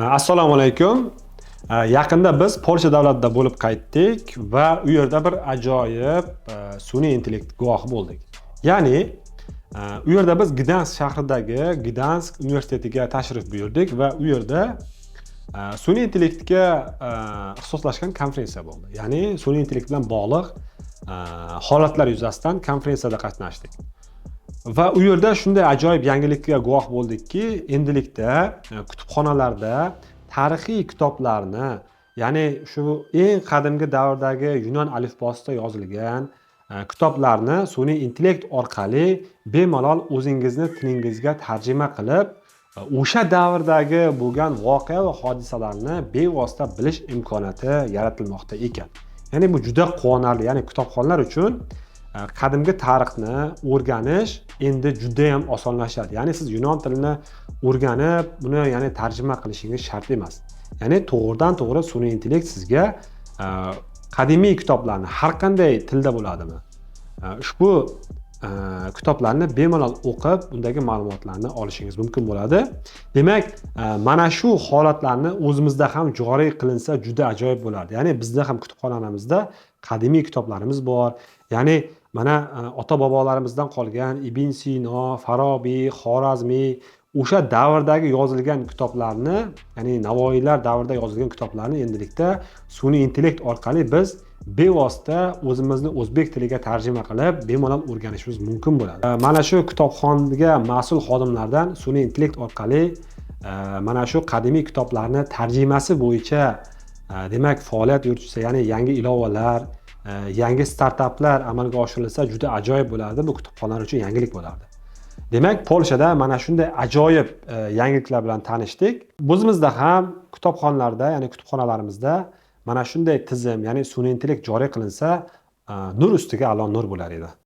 Assalomu alaykum. Yaqinda biz Polsha davlatida bo'lib qaytdik va u yerda bir ajoyib sun'iy intellekt guvohi bo'ldik. Ya'ni u yerda biz Gdansk shahridagi Gdansk universitetiga tashrif buyurdik va u yerda sun'iy intellektga ixtisoslashgan konferensiya bo'ldi. Ya'ni sun'iy intellekt bilan bog'liq holatlar yuzasidan konferensiyada qatnashdik. Va u yerda shunday ajoyib yangilikka guvoh bo'ldikki, endilikda kutubxonalarda tarixiy kitoblarni, ya'ni shu eng qadimgi davrdagi yunon alifbosida yozilgan kitoblarni sun'iy intellekt orqali bemalol o'zingizni tilingizga tarjima qilib, o'sha davrdagi bo'lgan voqea va hodisalarni bevosita bilish imkoniyati yaratilmoqda ekan. Ya'ni bu juda quvonarli, ya'ni kitobxonlar uchun qadimgi tarixni o'rganish endi judayam osonlashadi. Ya'ni siz yunon tilini o'rganib, buni, ya'ni tarjima qilishingiz shart emas. Ya'ni to'g'ridan to'g'ri sun'iy intellekt sizga qadimiy kitoblarni, har qanday tilda bo'ladimi, ushbu kitoblarni bemalol o'qib, undagi ma'lumotlarni olishingiz mumkin bo'ladi. Demak, mana shu holatlarni o'zimizda ham joriy qilinsa, juda ajoyib bo'lardi. Ya'ni bizda ham kutubxonalarimizda qadimiy kitoblarimiz bor. Ya'ni mana ota bobolarimizdan qolgan Ibn Sino, Farobiy, Xorazmiy, o'sha davrdagi yozilgan kitoblarni, ya'ni Navoiylar davrida yozilgan kitoblarni endilikda sun'iy intellekt orqali biz bevosita o'zimizni o'zbek tiliga tarjima qilib, bemalol o'rganishimiz mumkin bo'ladi. Mana shu kitobxonga mas'ul xodimlardan sun'iy intellekt orqali mana shu qadimiy kitoblarni tarjimasi bo'yicha demak, faoliyat yuritishsa, ya'ni yangi ilovalar, yangi startaplar amalga oshirilsa, juda ajoyib bo'lardi. Bu kutubxonalar uchun yangilik bo'lardi. Demak, Polshada mana shunday ajoyib yangiliklar bilan tanishdik. O'zimizda ham kitobxonlarda, ya'ni kutubxonalarimizda mana shunday tizim, ya'ni sun'iy intellekt joriy qilinsa, nur ustiga a'lo nur bo'lar edi.